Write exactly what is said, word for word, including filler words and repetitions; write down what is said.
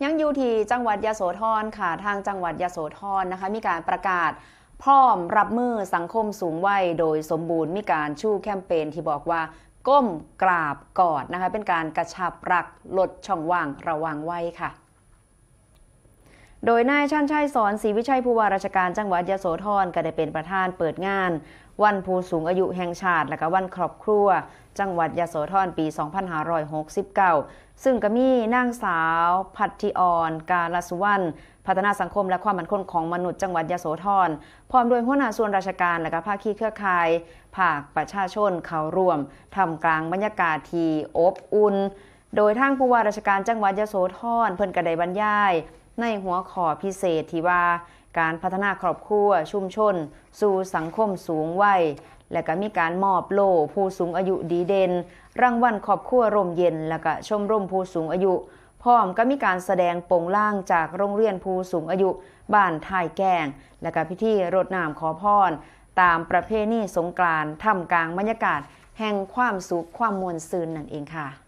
ยังอยู่ที่จังหวัดยโสธรค่ะ ทางจังหวัดยโสธรนะคะ มีการประกาศพร้อมรับมือสังคมสูงวัยโดยสมบูรณ์ มีการชูแคมเปญที่บอกว่า ก้มกราบกอดนะคะ เป็นการกระชับรัก ลดช่องว่างระหว่างวัยค่ะ โดยนายชันชัย สอนศรีวิชัย ผู้ว่าราชการจังหวัดยโสธร ก็ได้เป็นประธานเปิดงาน วันผู้สูงอายุแห่งชาติ และก็วันครอบครัว จังหวัดยโสธร ปี สองพันห้าร้อยหกสิบเก้า ซึ่งก็มีนางสาว พัทธิออน กาลสุวรรณ พัฒนาสังคมและความมั่นคงของมนุษย์จังหวัดยโสธร พร้อมด้วยหัวหน้าส่วนราชการ และก็ภาคีเครือข่าย ภาคประชาชนเข้าร่วม ท่ามกลางบรรยากาศที่อบอุ่น โดยทางผู้ว่าราชการจังหวัดยโสธร เพิ่นก็ได้บรรยายในหัวข้อพิเศษที่ว่า การพัฒนาครอบครัวชุมชน สู่สังคมสูงวัย และก็มีการมอบโล่ผู้สูงอายุดีเด่น รางวัลครอบครัวร่มเย็น และก็ชมรมผู้สูงอายุ พร้อมกับมีการแสดงโปงลางจากโรงเรียนผู้สูงอายุบ้านท่ายแก้ง และก็พิธีรดน้ำขอพร ตามประเพณีสงกรานต์ ท่ามกลางบรรยากาศแห่งความสุขความม่วนซื่นนั่นเองค่ะ